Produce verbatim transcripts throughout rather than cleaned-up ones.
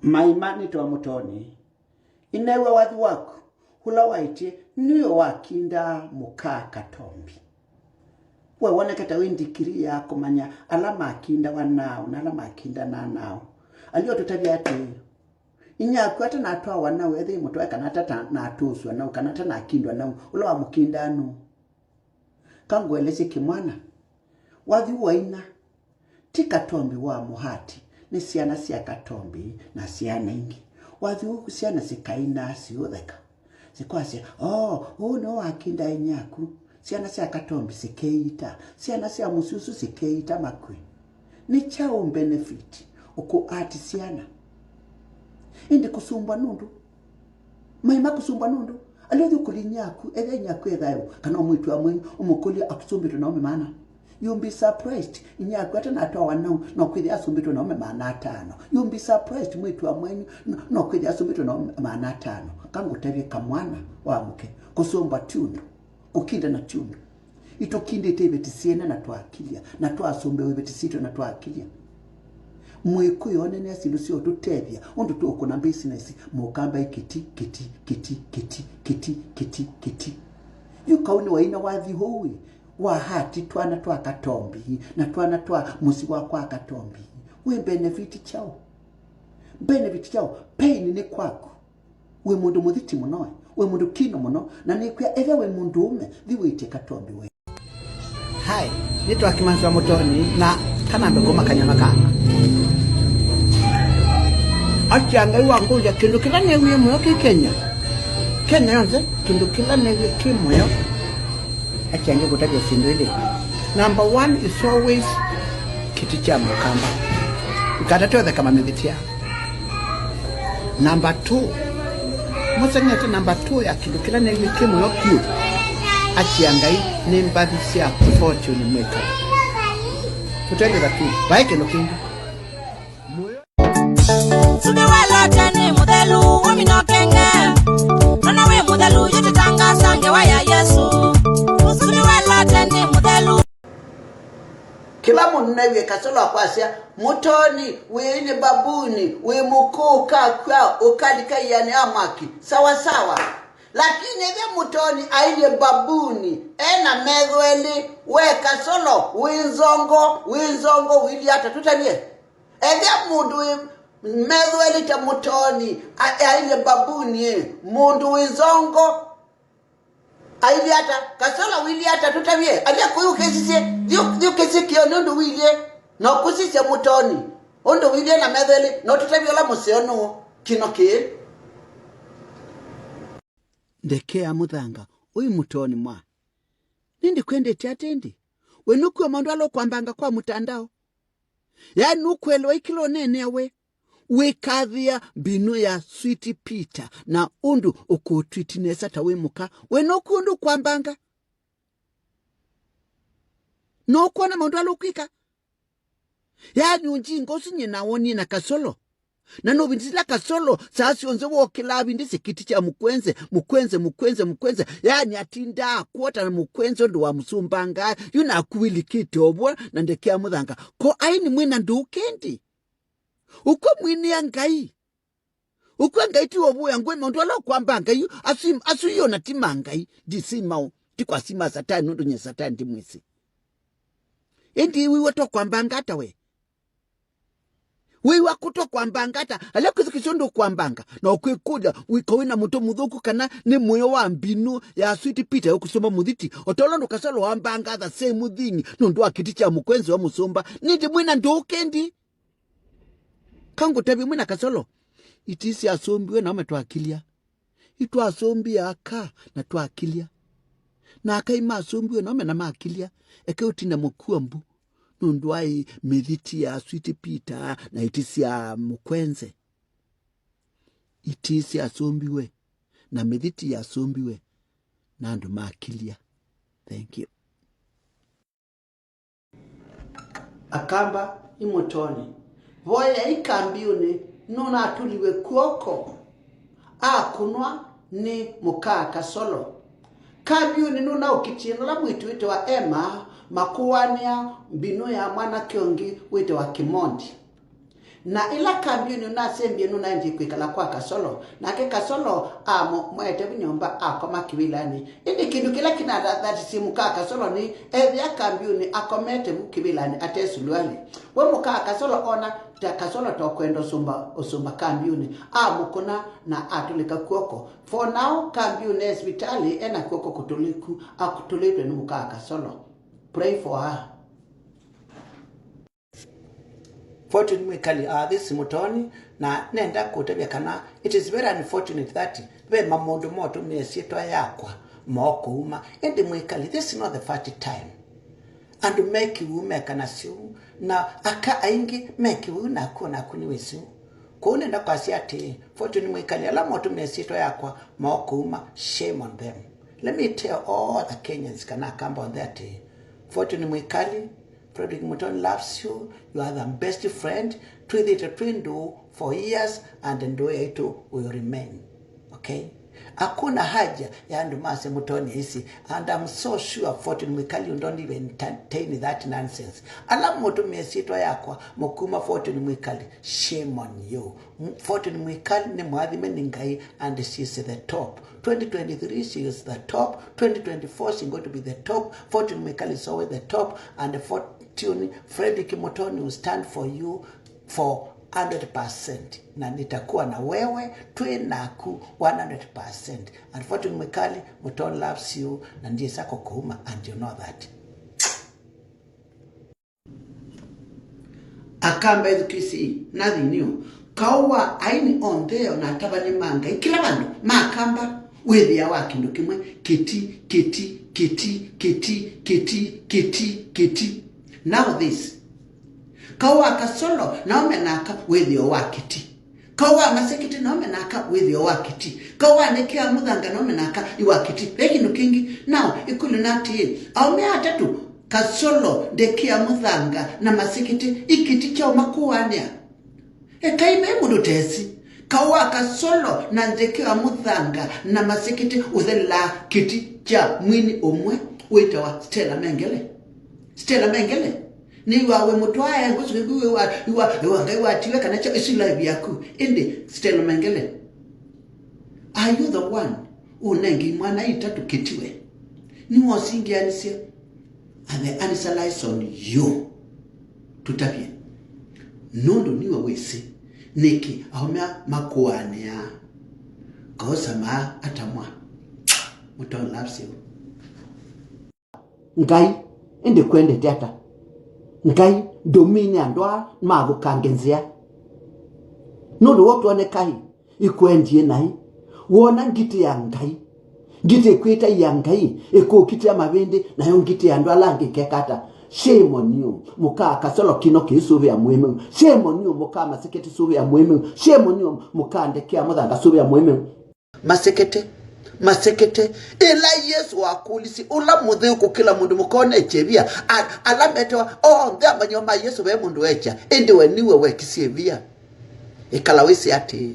Maima nĩtwa Mũtoni. Ĩneew'a wathi waku, ũla waĩtye nĩwe wakindaa mũka Katombi. We woneke ta wĩ ndikilii ya kũmanya ala makindawa naaũ na ala makindanaa naaũ. Alio tũtavye atĩĩ, inyaku atanatwawa nau ethĩi mũtwae kana atanatũsw'a nau kana atanakindwa nau, ũla wamũkindaa nũũ? Kangũelesye kĩmwana. Wathi waina, ti Katombi wa mũhati, nĩ syana sya Katombi na syana ingĩ. Wathi ũũ syana sikainaa siũtheka. Sikwasya, "Oo, ũũ nĩwe wakindaa inyaku." Syana sya Katombi sikeita, syana sya mũsyĩ ũsu sikeita makw'e. Nĩ kyaũ benefit ũkũati syana? Ĩndĩ kũsumbwa nũndũ Maima kũsumbwa nũndũ aliothi ũkũlya inyaku, ethĩa inyaku e thayũ, kana o mwĩĩtu wa mwenyu ũmũkũlya asumbĩtwe na aũme maana. You'll be surprised, inyaku atanatwawa nau, no kwĩthĩa asumbĩtwe na aũme maana atano. You'll be surprised, mwĩĩtu wa mwenyu, no, no kwĩthĩa asumbĩtwe na aũme maana atano. Kangũtavye kamwana wa mũke, kũsumbwa ti ũndũ. Kũkindana ti ũndũ. Itũkindĩte iveti syene na twakilya, na twasũmbĩwa iveti sitũ na twakilya. Mwĩkũyũ onenea syĩndũ sya ũtũtethya, ũndũ tũũkũna mbisinesi, mũkamba ĩ kĩti, kĩti, kĩti, kĩti, kĩti, kĩti, kĩti. Yu kau nĩwaina wathi ũu ĩ, wa hati twana twa Katombi, na twana twa mũsyĩ wakwa Katombi. Wĩ benefit kyaũ? Benefit kyaũ? Pain nĩ kwaku. Wĩ mũndũ mũthiti mũno, wĩ mũndũ kino mũno, na nĩkwĩa ethĩa wĩ mũndũũme, thi wĩtye Katombi we. Hi, nĩtwa Kĩmanzi wa Mũtoni na kanambe kuma kanyama kana. Atia Ngai wakũlya kĩndũ kĩla neewie mũyo kĩ Kenya. Kenya yonthe, kĩndũ kĩla neewie kĩ mũyo. Atia ngĩkũtavya syĩndũ ilĩ. Number one is always kĩti kya mũkamba. Ikatate ũtheka mamĩthĩtya. Number two. Mũseng'ete number two ya kĩndũ kĩla neewie kĩ mũyo vyũ. Atia Ngai nĩ mbathi sya fortune mwĩka. Tũtendeka tu. Vai kĩndũ kĩngĩ. Mũyo. Sumbĩ wa lote nĩ mũthelu, ũminokenge. Nona wĩ mũthelu, yu tũtangaasa ngewa ya Yesũ. Sumbĩ wa lote nĩ mũthelu. Kĩla mũndũ neewie Kasolo akwasya, Mũtoni, wĩ nĩ babuni, wĩ mũkũũ, kakw'a, ũkalika ĩanĩ ya mwaki. Sawa sawa. Lakini ethĩa Mũtoni ailyĩ babuni, ena metho elĩ, we Kasolo, wĩ nzongo, wĩ nzongo, ũilyĩ ata? Tũtavye. Ethĩa mũndũ wĩ metho elĩ ta Mũtoni, a-, ailyĩ babuni, ĩ, mũndũ wĩ nzongo, ailyĩ ata? Kasolo, ũilyĩ ata? Tũtavye. Athĩa kũi ũkĩsisye, thi ũ-, thi ũkĩsye kĩo nĩ ũndũ ũilyĩ, na ũkũsisya Mũtoni ũndũ ũilyĩ na metho elĩ, na ũtũtavye ũla mũseo nũũ kino kĩĩ. Ndekea mũthanga, ũi Mũtoni mwa. Nĩndĩ kwendete ata ĩndĩ? We nũkwĩwa maũndũ ala ũkwambanga kwa mũtandao? Yaani nũkwelewa kĩla ũneenea we? Wĩkathĩa mbinũ ya Sweet Peter na ũndũ ũkũtwiti nesa ta wĩ mũka. We nũkwĩ ũndũ ũkwambanga? Nũkwona maũndũ ala ũkwĩka? Yaani ũnjinga ũsu nyie nawonie na Kasolo. Na nũvindĩsĩ ĩla Kasolo saa syonthe wokĩlaa avindĩsye kĩti kya mũkwenze, mũkwenze, mũkwenze, mũkwenze. Yaani atindaa akwota na mũkwenze ũndũ wa mũsũmbangaa. Yu naku wĩlikĩte ũvwa na ndekea mũthanga. Ko aini mwĩna ndũũ kĩndĩ? Ũkw'a mwinĩa Ngai. Ũkw'a Ngai ti wovũĩa ngũĩ maũndũ ala ũkwamba Ngai, asu, asu io na ti ma Ngai, ndisimaũ, ti kwasima Satani nũndũ nye Satani ndimwĩsĩ. Ĩndĩ wĩw'a tokwambanga ata we? Wĩw'a kũtokwambanga ata, ala kwĩsĩ kĩsio ndũkwambanga, na ũkwĩkũlya, wĩka wĩna mũtwe mũthũku kana nĩ mũyo wa mbinũ ya Sweet Peter ũkũsoma mũthiti, o ta ũla ndũkasolo wambanga the same thing, nũndũ wa kĩti kya mũkwenzi wa mũsũmba, nĩndĩ mwĩna ndũũ kĩndĩ. Kangũtavye mwĩ na Kasolo, iti syasũmbiwe na aũme twakilya. Itwasũmbie aka na twakilya. Na akai masũmbiwe na aũme na makilya. Eke ũtina mũkua mbu. Nũndũ aĩ mĩthiti ya Sweet Peter na iti sya mũkwenze. Iti syasũmbiwe na mĩthiti yasũmbiwe na andũ makilya. Thank you. Akamba imũtoni, voyai kambiũnĩ nũnatũliwe kw'oko, akũnwa nĩ mũkaa Kasolo. Kambiũnĩ nũnaũkitie nũla mwĩĩtu wĩtawa Emma makũanĩa mbinũ ya mwanake ũngĩ wĩtawa Kĩmondi. Na ĩla Kambiũni ũnasembie nũnaendie kwĩkala kwa Kasolo, nake Kasolo amũete vu nyũmba akoma kĩvĩlanĩ. Ĩndĩ kĩndũ kĩla kĩnathathatisye mũka Kasolo nĩ ethĩa Kambiũni akomete vu kĩvĩlanĩ ate suluali. We mũka Kasolo ona ta Kasolo ta ũkwenda ũsũmba, ũsũmba Kambiũni, amũkũna na atũlĩka kw'oko. For now, Kambiũni e sivitalĩ ena kw'oko kũtũlĩku, akũtũlĩtwe nĩ mũka Kasolo. Pray for her. Fortune Mwikali, uh, this Mutoni, na nenda kũtavya kana it is very unfortunate that ve maũndũ motũmĩe syĩtwa yakwa mokũuma. Ĩndĩ Mwikali, this is not the first time. Andũ me kĩw'ũ mekana syĩu, na aka aingĩ me kĩw'ũ naku, o naku nĩwĩsĩ ũu. Kwoou nenda kwasya atĩĩ, Fortune Mwikali, ala motũmĩe syĩtwa yakwa mokũuma, shame on them. Let me tell all the Kenyans kana Akamba onthe atĩĩ, Fortune Mwikali, Frederick Mutoni loves you. You are the best friend. Twĩthĩte twĩ ndũũ for years and ndũũ yaitũ will remain. Okay? Hakuna haja ya andũ masye Mutoni aisi. And I'm so sure Fortune Mwikali, you don't even entertain that nonsense. Ala mũtũmĩe syĩtwa yakwa mũkuma Fortune Mwikali, shame on you. M-, Fortune Mwikali nĩ mwathime nĩ Ngai and she is the top. Twenty twenty-three, she is the top. Twenty twenty-four, she going to be the top. Fortune Mwikali is always the top. And Fortune, Frederick Mutoni will stand for you for hundred percent. Na nitakuwa na wewe, twĩ naku one hundred percent. And Fortune Mwikali, Mutoni loves you, na ndiye sako kuuma, and you know that. Akamba ethukĩĩsyei, nothing new. Kaũ wa aini onthe o na atavany'a ma Ngai kĩla vandũ makamba wĩthĩawa kĩndũ kĩmwe, kĩti, kĩti, kĩti, kĩti, kĩti, kĩti, kĩti. Now this. Kaũ wa Kasolo nao menaka wĩthĩo wa kĩti. Kaũ wa Masekete nao menaka wĩthĩo wa kĩti. Kaũ wa Ndekea Mũthanga nao menaka i wa kĩti. Ve kĩndũ kĩngĩ. Nao ĩkũlyo na atĩĩ, aũme atatũ, Kasolo, Ndekea Mũthanga na Masekete, i kĩti kyaũ makũanĩa? Ekai ve mũndũ tesi. Kaũ wa Kasolo na Ndekea Mũthanga na Masekete ũthelaa kĩti kya mwini ũmwe wĩtawa Stella Mengele. Stella Mengele. Nĩw'a wĩ mũtwae ngũsũkĩku wĩ wa, wĩ wa, wĩ wa Ngai watiwe kana kya ĩsu live yaku. Ĩndĩ, Stella Mengele, are you the one ũnengei mwana itatũ kĩtiwe? Nĩwosingĩanisye? And the answer lies on you. Tũtavye. Nũndũ nĩwe wĩsĩ nĩkĩ aũme makũanĩaa. Kaũsa maa atamwa. Mũtoni loves you. Ngai, ĩndĩ kwendete ata? Ngai, ndũmine andũ aa mathũkange nzĩa. Nũndũ wo twone kai, ĩkwendie naĩ. Wona ngitĩ ya Ngai, ngitĩ ĩkwĩtaia Ngai, ĩkũkitĩa mavĩndĩ, nayo ngitĩ ya andũ ala angĩ ĩkeka ata? Shame on you, mũkaa Kasolo kĩno kĩisũvĩa mũĩmeu. Shame on you, mũkaa Masekete sũvĩa mũĩmeu. Shame on you, mũkaa Ndekea Mũthanga sũvĩa mũĩmeu. Masekete, Masekete, ĩla Yesũ wakũlisye ũla mũtheu kũkĩla mũndũ mũka ũnekya ĩvia, a-, ala metewa onthe amanyĩwa ma Yesũ ve mũndũ wekya, ĩndĩ we nĩwe wekisye ĩvia. Ĩkala wĩsĩ atĩĩ,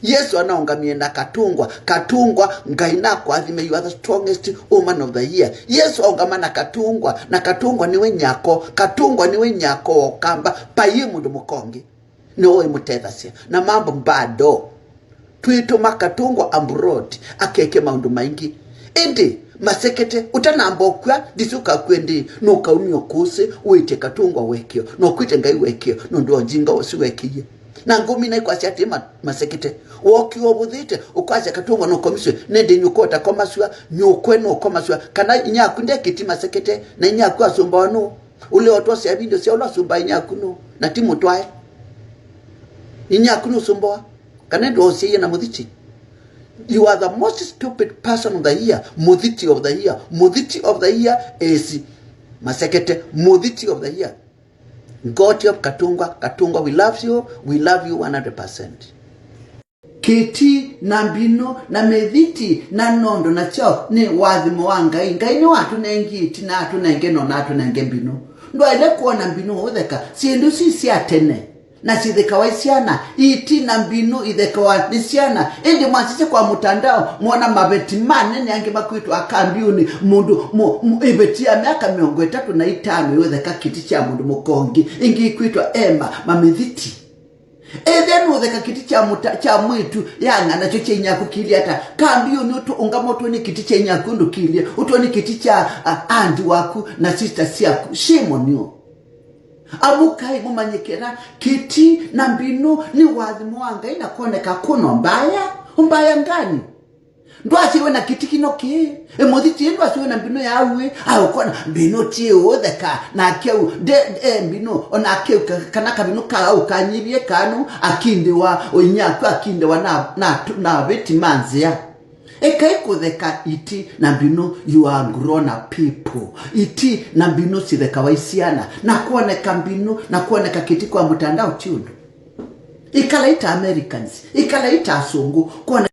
Yesũ anaũngamie na Katũngwa, Katũngwa, Ngai nakũathime, you are the strongest woman of the year. Yesũ aũngama na Katũngwa, na Katũngwa nĩwe nyako, Katũngwa nĩwe nyako wa Ũkamba, vaiĩ mũndũ mũka ũngĩ. Nĩwe waimũtethasya na mambo bado. Twĩtũma Katũngwa abroad akeke maũndũ maingĩ. Ĩndĩ Masekete, ũtanamba ũkw'a, ndisĩ ũkakw'a ndĩĩ, nũkaumya ũkũsĩ, wĩtye Katũngwa wekĩo, na ũkwĩtye Ngai wekĩo, nũndũ wa ũnjinga ũsu wekĩie. Na ngũmina ikwasya atĩ ma-, Masekete, wookie ũvũthĩte, ũkwasya Katũngwa nũkomisw'e, nĩndĩ nyũkwa ũtakomasw'a, nyũkwe nũkomasw'a, kana inyia aku ndekĩti Masekete, na inyia aku asũmbawa nũũ? Ũlĩ otwosea video sya ũla ũsũmbaa inyia aku nũũ, na ti mũtwae? Inyia aku nũsũmbawa? Kana ndwoosyaie na mũthiti? You are the most stupid person of the year. Mũthiti of the year. Mũthiti of the year is Masekete. Mũthiti of the year. Goat of Katũngwa. Katũngwa, we love you. We love you one hundred percent. Kĩti na mbinũ na mĩthiti na nondo na kyaũ nĩ ũathimo wa Ngai. Ngai nĩwatũnengie ĩtina, atũnenge nondo, atũnenge mbinũ. Ndwaĩle kwona mbinũ ũtheka. Syĩndũ isu sya tene. Na syĩthekawa nĩ syana, ĩtina mbinũ ithekawa nĩ syana. Ĩndĩ mwasisya kwa mũtandao, mwona maveti manene angĩ makwĩtwa akambiũni, mũndũ mũ-, mũ-, ĩveti ya myaka mĩongo ĩtatũ na itano yũtheka kĩti kya mũndũ mũka ũngĩ, ĩngĩ ĩkwĩtwa Emma, mamĩthiti. Ũtheka kĩtĩ kya mũta, kya mwĩĩtu yang'a nakyo kya inyaku kĩilye ata? Kambi ũnĩ ũtũ ũngama ũtũnĩ kĩtĩ kya inyaku ũndũ kĩilye, ũtũnĩ kĩtĩ kya, a, andi waku na sister syaku. Shame on you. Amũkai mũmanye kĩla kĩtĩ na mbinũ nĩ ũathimo wa Ngai na kwoneka kũno mbaya. Mbaya ngani? Ndwasyiwe na kĩtĩ kĩno kĩĩ. Ĩmũthi tiĩ ndwasyiwe na mbinũ ya uĩ. Aũkona mbinũ tiĩ ũũtheka. Nake u, nde, e mbinũ. Ona akĩu ka, kana kabinũ ka au kanyivie kanu, akindĩwa ũinyaku, akindĩwa na, na, na vĩti ma nzĩa. Ekai kũtheka itĩ na mbinũ, you are grown up people. Itĩ na mbinũ sithekawa isyana, na kuoneka mbinũ, na kuoneka kĩtĩ kwa mũtandao ti ũndũ. Ikalai ta Americans, ikalai ta asũngũ, kuoneka